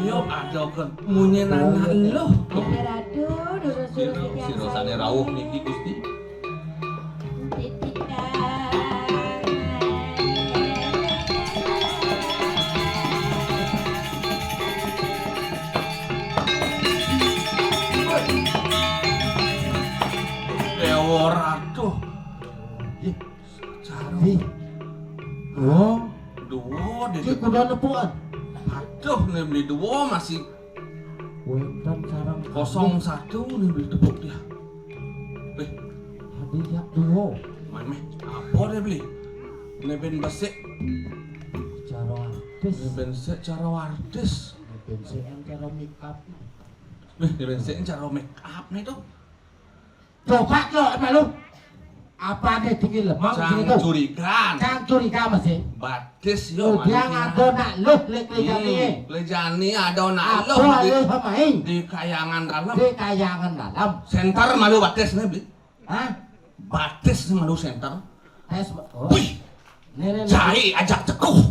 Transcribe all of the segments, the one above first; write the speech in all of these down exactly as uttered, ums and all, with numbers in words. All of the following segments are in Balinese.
Yo, ada kan munyen anak lo. Ratu, durus-durus. Sira, sira sane rawuh niki, Gusti. Dewa Ratu. Ih, Caro. Ih. Duo. Duo di Iki kuda nepukan. Aduh, ne beli duo masih Wénten sareng kosong satu ne beli tepuk dia. Eh, hadiah duo. Meh, apa dia beli? Ne ben besik. Cara artis. Ne ben sik cara artis. Ne ben sik cara make up. Wih, ne ben sik cara make up ne tuh. Coba lo malu. Apa ada tinggi lemang Cang gitu? Curigan. Cang curiga masih. Batis yo. Udah malu. Ada nak luh lek lejani. Hmm, lejani ada nak luh. Apa di, luh main? Di kayangan dalam. Di kayangan dalam. Center malu batis ne beli. Hah? Batis malu center. Tes. Oh. Wih. Nenek. Cai ajak cekuh.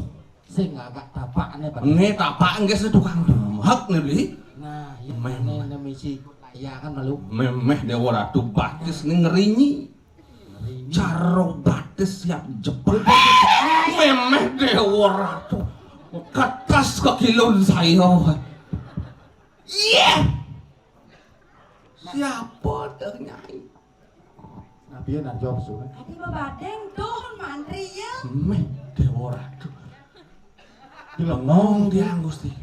Sing agak tapak ne, Pak. Ne tapak nggih tukang demhek ne beli. Nah, iya. Memeh. Ne, ne misi ikut layangan malu. Memeh Dewa Ratu batis ne ngerinyi. Ngerinyi. Caro batis siap jebak. Memeh Dewa Ratu. Ketas kekilun saya. Iya. Siapa tuh, Nyai? Nah, piye nak jawab suwe? Adi bebadeng tuh mantri ya. Meh, Dewa Ratu. Bengong dia, Gusti.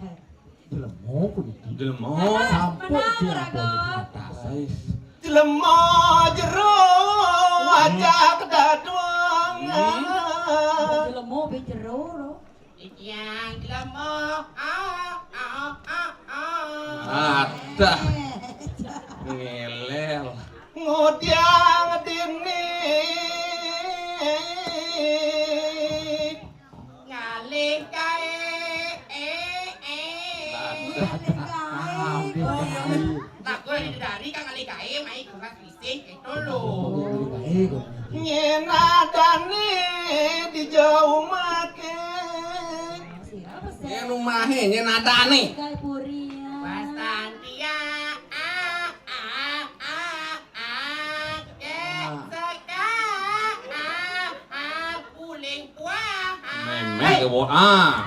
Jelema puniki. Jelema. Sampun menang, tiang Raga. Poin atas. Ais. Jelema jero aja kedaduan. Hmm. Jelema be jero, lho. Titiang jelema, ah, ah, ah, ah. Adah. Ngelel. Ngudiang dini. Ngalih kae, eh, eh. Adah. Ngalih kae. Takut dari kan ngalih kae, mai kelas. Sing itu lho. Nyen adane dijaumake. Nyen umahe, nyen adane. Pastantia, ah, ah, ah, ah, ke, seka, ah, ah, kuling, kuah, ah. Memeh ke wo-, ah.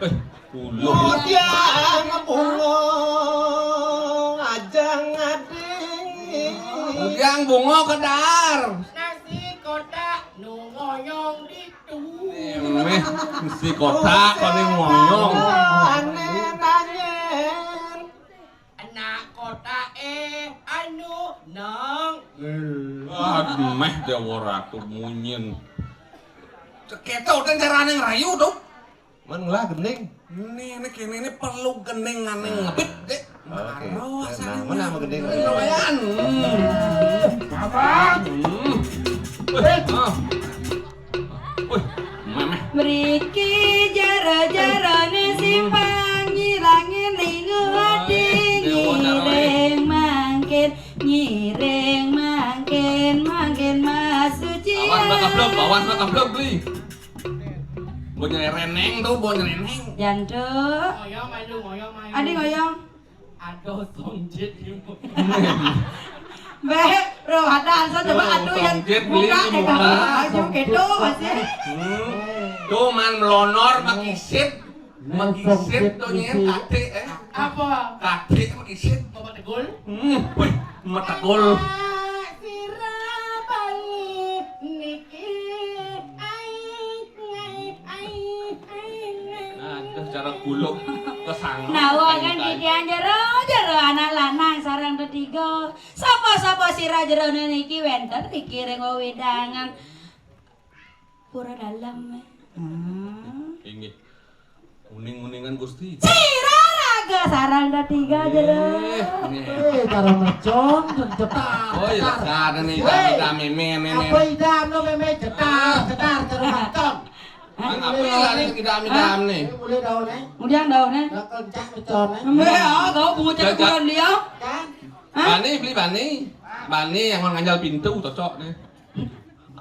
Eh. Kulo. Ngudiang bunga aja ngading. Ngudiang bunga kedar. Nasi kotak nu ngoyong ditu. Meh, nasi kotak kok ning ngoyong. Ane nanyen. Anak kotak eh anu nang. Aduh, meh Dewa Ratu munyin. Ceketok dan carane ngerayu tuh. Men ngelah gending. Ini, ini kene ini perlu gending ngene ngebit, Dek. Oke. Karo. Nah, asal mana ini. Mau gending? Lumayan. Hmm. Abang. Hmm. Wih, ah. Wih, memeh. Mriki jero-jerone simpang ngirangi ning ati. Wah, dewa, dewa. Ngiring mangkin, ngiring mangkin, mangkin Mas Suci. Awas, Mbak, keblok, awas, Mbak, keblok, beli. Bocah reneng tuh, bocah reneng. Jantuk. Ngoyong malu, ngoyong malu. Adi ngoyong. Aduh, songjit. Mbak, roh ada asa coba. Tuh, aduh yang songjit beli buka di deh muka. Kamu. Ayo gitu masih. Hmm. Tuh man melonor makisit. Makisit tuh nyen kate, eh. Apa? Kate makisit. Bapak Tegul. Hmm, wih, metegul. Sira Bali niki. Aduh, cara gulung kesanggup. Nawa kan titiang jero-jero anak lanang sareng tetiga. Sapa-sapa sira jerone niki wenten niki ring wewidangan Pura Dalem. Hmm. Inggih. Uning-uningan Gusti. Sira raga sareng tetiga jero. Eh, cara mercon, cetar. Oh, iya, cetar. Ada nih, idam, idam, meme, meme. Apa idam, no, meme? Cetar, cetar, cara mercon. Hah? Apa yang lari idam, idam nih? Mulai daun, eh. Kemudian daun, eh. Lah, kencang mercon, eh. Mbak, oh, kau pungut cetak bulan dia. Kan? Hah? Bani, beli bani. Bani yang nganjal pintu, cocok nih.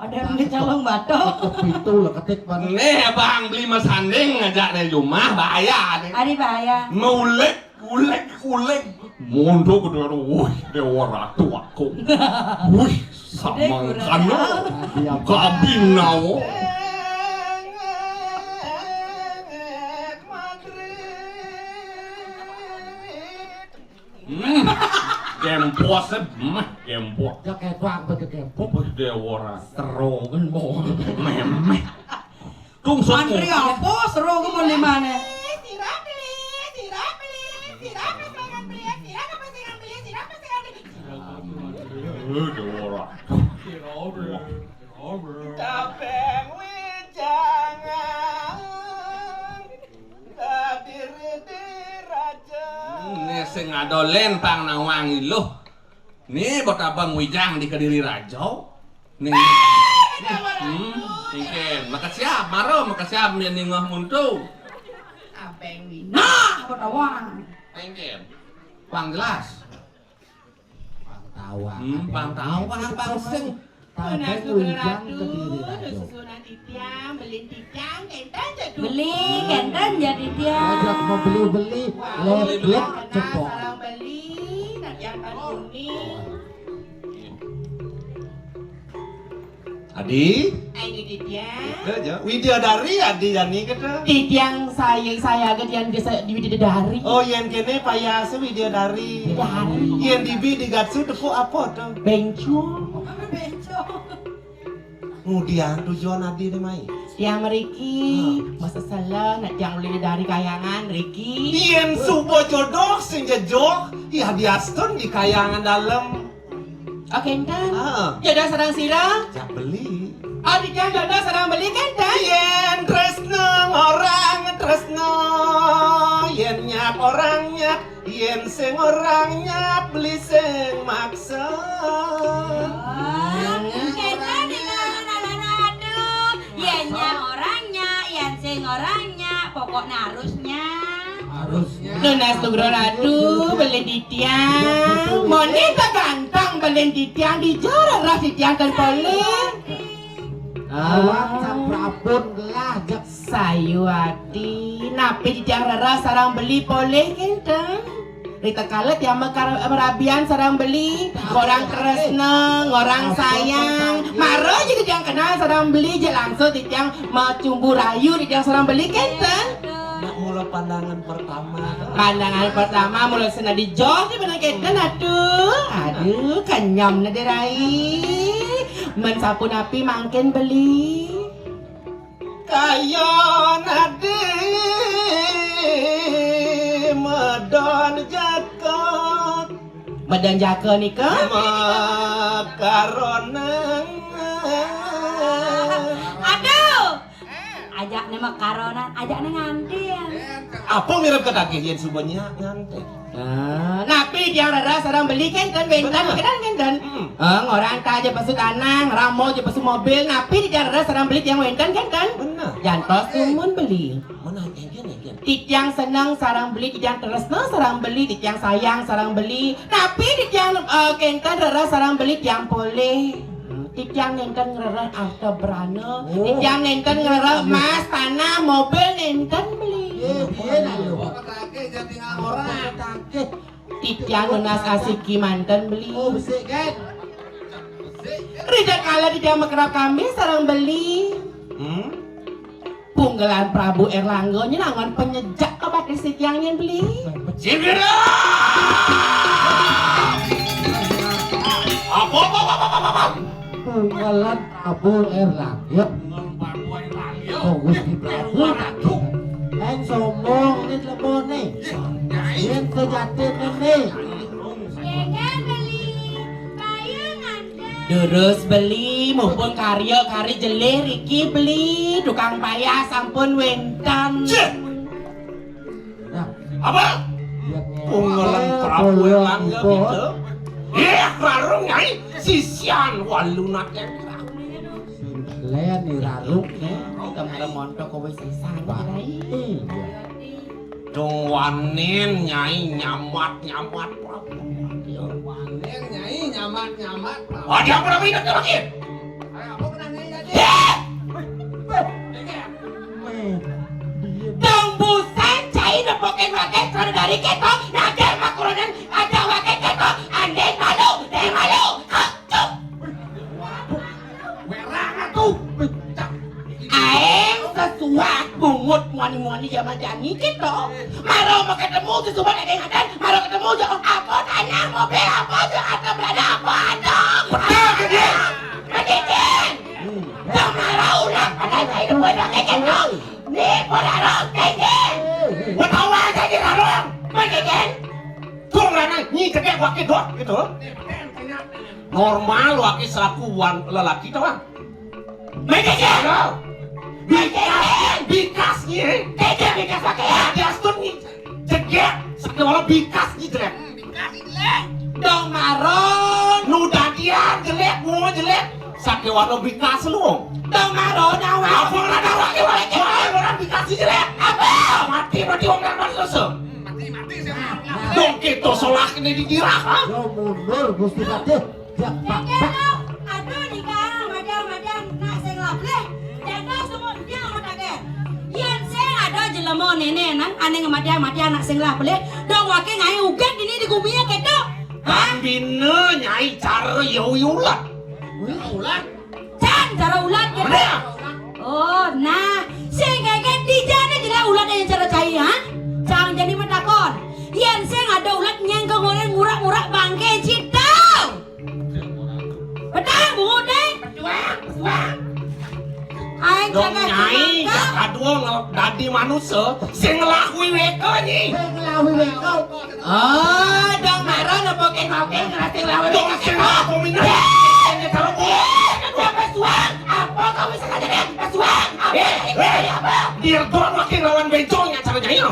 Ada yang beli calung batok. Pintu lah ketik pan. Nih, Bang, beli masanding ngajak dari rumah, bahaya nih. Ari bahaya. Meulék, ulék, ulék. Mondok ke daerah, wih, Dewa Ratu aku. Wih, samangkana. Kabin naon. Hmm. Gempos, eh, mah gempos. Ya, kayak tuang, betul gempos. Beuh, Dewora. Seru kan, boh. Méméh. Tung sok. Antri apa? Seru ke mau di mana? Sirah beli, sirah beli, sirah pesengan beli, sirah pesengan beli, sirah pesengan beli. Eh, Dewora. Sirah beli. Tabeng wijangan. Kadiri di raja. Nih sing ado léntang nawang iluh. Nih bot abang wijang di Kediri Raja. Nih. Hmm, tingkin. Maka siap, maro, maka siap nih ningeh muntu. Abeng wijang. Nah, bot awang. Tingkin. Pang jelas. Pang tawang. Hmm, pang tawang, pang sing. Tabeng wijang Kediri Raja. Susunan titiang, belin titiang, kénten jaduk. Beli, kénten jadi titiang. Ajak mau beli-beli, lét-lét cepok. Sarang beli, titiang tan kuning. Adi. Ayo titiang. Widadari, Adi, jani kita. Titiang saya, saya ke tiang desa di Widadari. Oh, yén kéné payasa Widadari. Widadari. Yén dibi di Gatsu tepuk apa to? Béncong. Béncong. Ngudiang tujuan Adi né mai. Tiang mriki, masa salah, nak tiang ulih dari kayangan mriki. Yén suba jodoh sing jejog, ya diastun di kayangan dalem. Oh, kénten. Heeh. Jodoh sareng sira? Jak beli. Oh, titiang jodoh sareng beli kénten. Yén tresna orang tresna, yén nyat orang nyat, yén sing orang nyat beli sing maksa. Oh, kénten ning anak-anak, aduh. Yén nyat orang nyat, yén sing orang nyat, pokokné harusnya. Harusnya. Nunas nugroh ratu, belin titiang. Moné teganteng belin titiang, dija reres titiang ten polih. Awak saprapun gelah jek. Sayuwakti, napi titiang reres sareng beli polih kénten? Ritatkala tiang makar-, marabian sareng beli, ngorang tresna, ngorang sayang, mara ja titiang kenal sareng beli, ja langsung titiang macumbu rayu titiang sareng beli kénten. Nak mula pandangan pertama. Pandangan pertama mula sena dijog di mana kénten, aduh. Aduh, kenyam na dé rai. Men sapunapi mangkin beli? Kaya nadi medon jaka. Medon jaka nika? Makaronan. Aduh. Ajakné makaronan, ajakné ngantin. Apa mirip ketagih yén suba nyak ngantin? Ah, napi tiang reres sareng beli kénten, wénten, bener. Kénten, kénten. Hmm. Ah, ngorang ta ja pesu tanah, ramo ja pesu mobil, napi tiang reres sareng beli tiang wénten, kénten. Bener. Jantos dumun beli. Mana kénten, kénten? Titiang seneng sareng beli, titiang tresna sareng beli, titiang sayang sareng beli. Napi titiang, eh, kénten reres sareng beli tiang polih. Hmm, titiang nénten ngreres arta brana. Oh. Titiang nénten ngreres emas, tanah, mobil nénten beli. Eh, piye nak lu? Titiang nunas asiki manten beli. Oh, besik kan? Ritatkala titiang makrab kami sareng beli. Hmm? Punggelan Prabu Erlangga nyén anggon panyejek ka batis titiang nyén beli. Sing kira! Apa, apa, apa, apa, apa, apa? Punggelan Prabu Erlangga. Punggelan Prabu Erlangga. Oh, Gusti Prabu. Ratu. Eng sombong né leboné. Nyai. Yén sejatiné né. Yéngkén beli, payu nganten. Durus beli, mumpung karya kari jelih riki beli, tukang payah sampun wénten. Cih! Nah. Apa? Punggelan Prabu Erlangga gitu. Iya, rarung nyai, sisian walunaké. Lén rarung né. Kemarin montok kowe sisan, Nyai. Iya. Dong wanin, Nyai, nyamat-nyamat Prabu. Dong wanin, Nyai, nyamat-nyamat Prabu. Ada apa namanya itu lagi? Ayo, apa namanya? Dong busan cai nepukin waké, saudari kéto, nagih makurunan ada waké kéto, andén malu, deh malu. Acuh. Aéng sesuak bungut moni-moni jaman jani kéto. Maro mau ketemu sesuban ada ngadan, maro ketemu jo apa tanah mobil apa jo harta benda apa ada. Betul, Kak, ya. Mendingin. Dong maro ulah pada saya buat pakai kéto. Ni pada rong tinggi. Betawa aja di rong. Mendingin. Tuh, lanang, nyi cekek wakil dot, gitu. Normal wakil selaku wan lelaki, tau, ah. Mendingin. Bikas, bikas, nyi. Tinggi bikas pakai ya. Bikas tuh, nyi. Jelék, sakéwala bikas ki jelék. Dong maron. Nu dadian jelék, mau jelék. Sakéwala bikas lu. Dong maron, awas. Apa ora ada waké, waké, waké, ora bikas ki jelék. Apa? Mati, mati, wong kan mati terus. Mati, mati, saya. Dong kita salah ini dikira, ha? Yo mundur, Gusti Patih. Kéké lo, aduh nika, madang-madang, nak sing lablih. Janda semua dia mau takén. Yén sing ada jelema néné nang ané ngemadang-madang nak sing lablih, dong waké ngai uget dini di gumi ya kéto. Hah? Bina nyai cara yau ulat. Ulat? Can cara ulat kéto. Bener. Oh, nah, sing kéké dijane jelas ulat yang cara cai, ha? Cang jani matakon. Yén sing ada ulat nyengkong orang ngurak-ngurak bangké cito. Petang, bungut, deh. Pejuang, pejuang. Aing dong jaga nyai, jaga. Jaga dua ngel-, dadi manusa, sing ngelahui weka, nyi. Sing ngelahui weka. Oh, dong mara nepukin maukin ngelasing lawan dong weka. Sing ngelahui minat. Sing ngelahui. Pejuang, pejuang. Apa kau bisa saja, deh? Pejuang. Apa? Eh, eh. Apa? Dirdon makin lawan bencongnya cara jahil.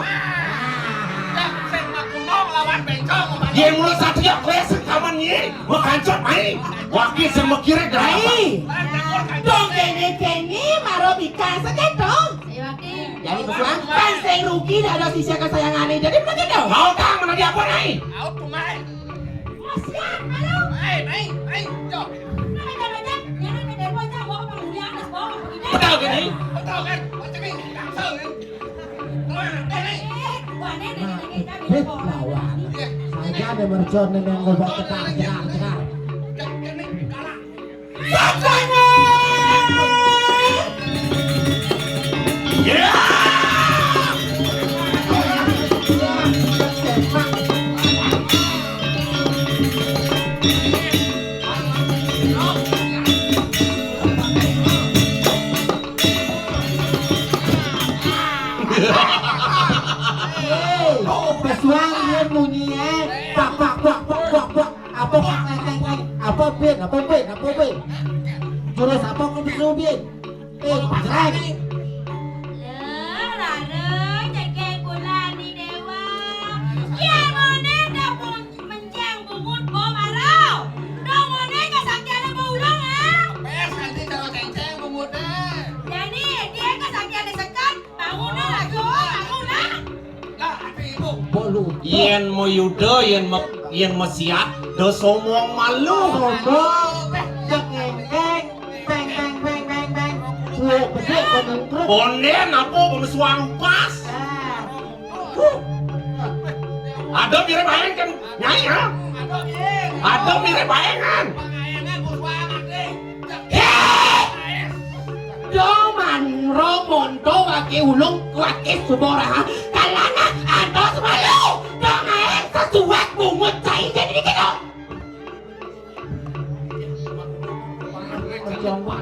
Sing makunong lawan bencong. Dia mulai satria, kue sing kaman, nyi. Wah, kancot, aing. Waki sing mekire, dah. Aing. Dong, kene-kene, maro bikas aja, dong. Jadi, pesuang, pan sing rugi, dah ada sisya kesayangannya. Jadi, bener, dong. Mau, Kang, mana dia, apa, aing? Mau, tuh, aing. Mas, ya, halo. Aing, aing, aing, yo. Nah, aja, aja. Jangan ada yang baca, gua penghuni atas bawah, begitu. Betul, gini. Betul, kan? Baca, nih. Langsung, kan? Nah, eh, lawan. Saja ada mercon yang ngobak cetar, cetar, cetar. Pesuang dia bunyi, eh. Pak, pak, pak, pak, pak, pak. Apa, pak, leng, leng, leng. Apa, bin? Apa, bin? Apa, bin? Jurus apa, kau bisa, bin? Eh, pasrah. Lho, rare, cekek bulan di dewa. Ya, ngone dah pun menceng bungut bom arau. Dong ngone kesaktian bau ulang, ah. Pes, nanti kalau ceng-ceng bungutnya. Jadi, dia kesaktian disekat, bangunlah, Jo, bangunlah. Lah, ati ibu. Bolu. Yén mau yuda, yén mau, yén mau siap, do sombong malu. Sombong. Cek ngengkeng. Beng, beng, beng, beng, beng. Wah, besik, konyol, truk. Kondén apa pemesuang pas? Ah. Huh. Ada mirip aing kan, Nyai, ha? Ada mirip aing kan? Hei! Doman romonto waki ulung waki subora. Kalana antos malu. Domain sesuak bungut cai jadi dikit. Tadi apa?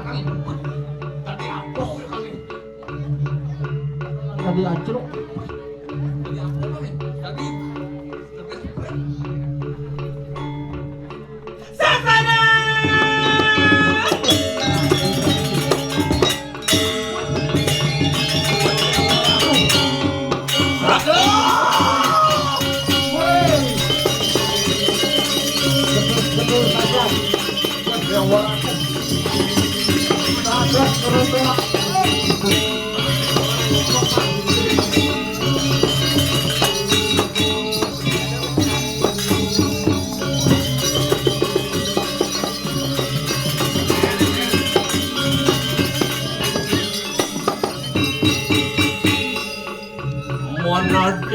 Tadi ancruk. Tadi apa, Bang? Tadi lebih sprint. Sasana!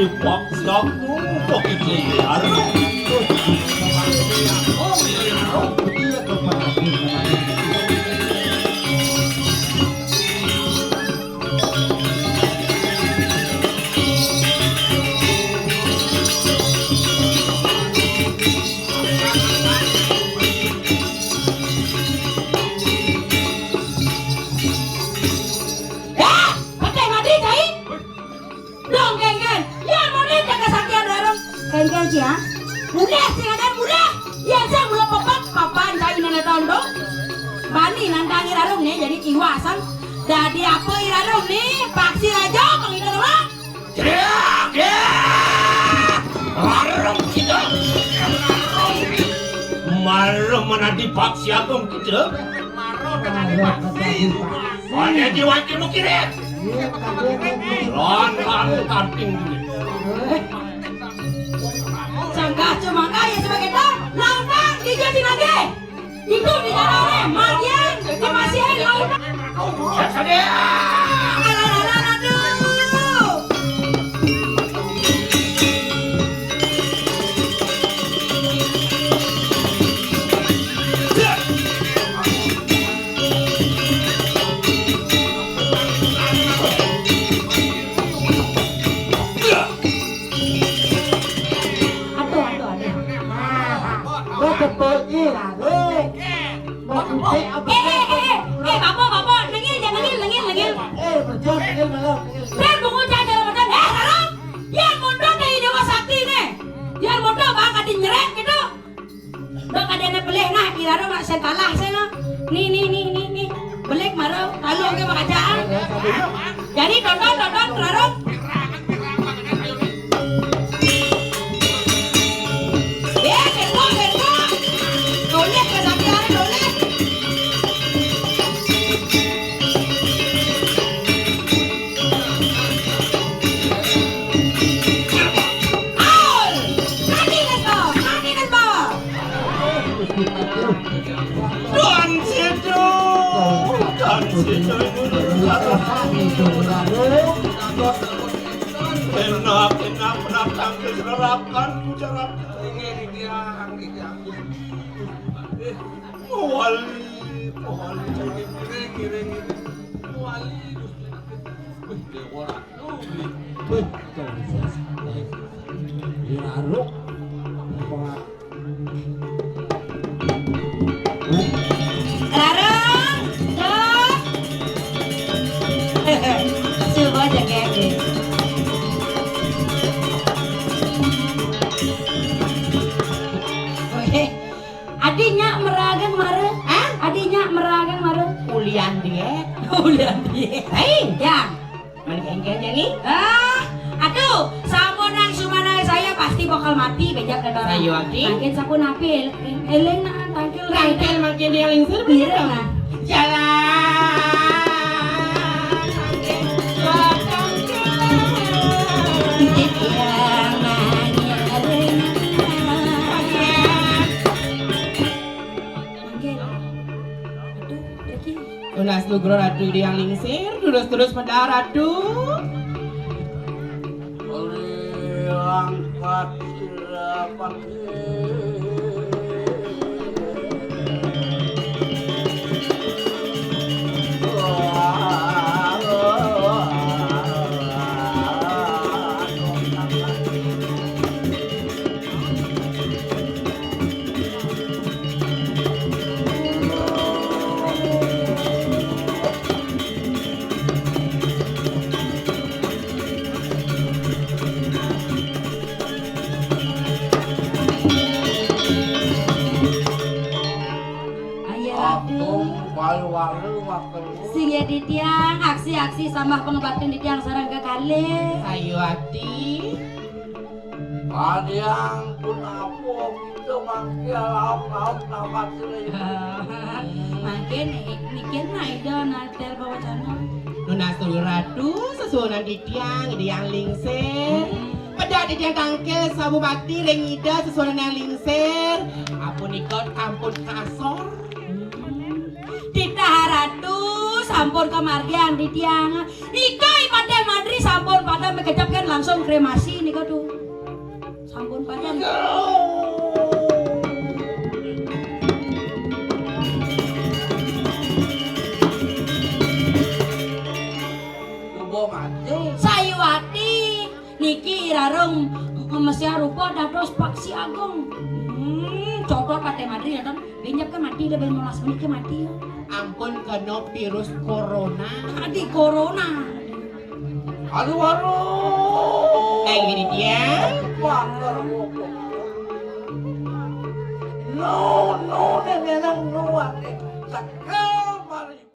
Paksa aku, paksa aku. Eh, pakai mati, cai? Dong, kengken. Ya, mone jaga saktian rarung. Kengken sia. Mulih, sing ada mulih. Ya, saya mulai papan, papan, cai nana tahu dong. Bani nantangi rarung nih, jadi iwasan. Jadi apa i rarung nih? Paksi raja, bang itu doang. Teriak, ya! Rarung kita. Malam mana dipaksa agung kita? Mana diwakil mukire? Lan lan tanting dulu. Sangka cuma kaya sebagai tong, lantang di jadi lagi. Itu di dalam magian kemasihan laut. Alah, alah, alah, aduh. Aduh, aduh, aduh. Nah, gua jebol iki, Rarung. Mau gede apa? Eh, eh, eh, eh, eh, Bapak, Bapak, nengil, jangan nengil, nengil, nengil. Eh, berjuang, nengil, nengil, nengil. Biar bungut jangan jalan macam, eh, Rarung. Biar mundur dari Dewa Sakti nih. Biar mundur, Bang, kati nyerek gitu. Dok ada yang pelih nah, kira dong nak sentalah saya nah. Nih, nih, nih, nih, nih. Belik maro, lalu ke makajaan. Jadi tonton, tonton, terarung. Eh, ketok, ketok. Toleh, kesakitan, toleh. Aul! Mati, Mas Bo! Mati, Mas Bo! Tuan Situ! Tuan Situ! Enak, enak, menantang keserakahan, ucapan. Ini dia, ini dia. Wali, wali, ngiring, ngiring, ngiring. Wali, Gusti. Wih, Dewa Ratu, wih. Wih, kok bisa sampai diraruk? Apa? Rarung, tuh. Coba aja, Kek. Oke. Adi nyak meragang mara? Hah? Adi nyak meragang mara? Ulian diet. Ulian diet. Hei, ya. Mana kengkennya nih? Ah, aduh, sampun nang sumanai saya pasti bakal mati bejak kena. Sayu ati. Mungkin sampun apil. Eling nah tangkil. Tangkil makin dia lingsir. Iya, bener nah. Jalan. Tunas nugroho Ratu Hyang Lingsir, terus-terus medal Ratu. Angkat sira panggih. Ayo, Ratu. Sing ya di tiang, aksi-aksi sambah pangabaktin di tiang sareng kekalih. Ayo, ati. Kalian pun apa kita mangke laut-laut tambah sering. Mangke ni-, niki nah Ida natel bawacana. Nunas Ratu, sesuunan titiang, Ida Hyang Lingsir. Pedak titiang tangkil sabu bakti ring Ida sesuunan Hyang Lingsir. Ampun ikut, ampun kasor. Titah Ratu, Sampun kamargiang titiang. Nika I Patih Madri sampun pada makejep kan langsung kremasi nika tuh. Sampun pada. Coba mati. Sayuwati niki rarung mesiah rupa dados Paksi Agung. Hmm, coba Patih Madri ya, Don. Benjep ke mati dah, ben molas menit ke mati ya. Ampun kena virus corona. Adi corona. Aduh, aduh. Kayak gini dia. Wah, no, no, nenek, no,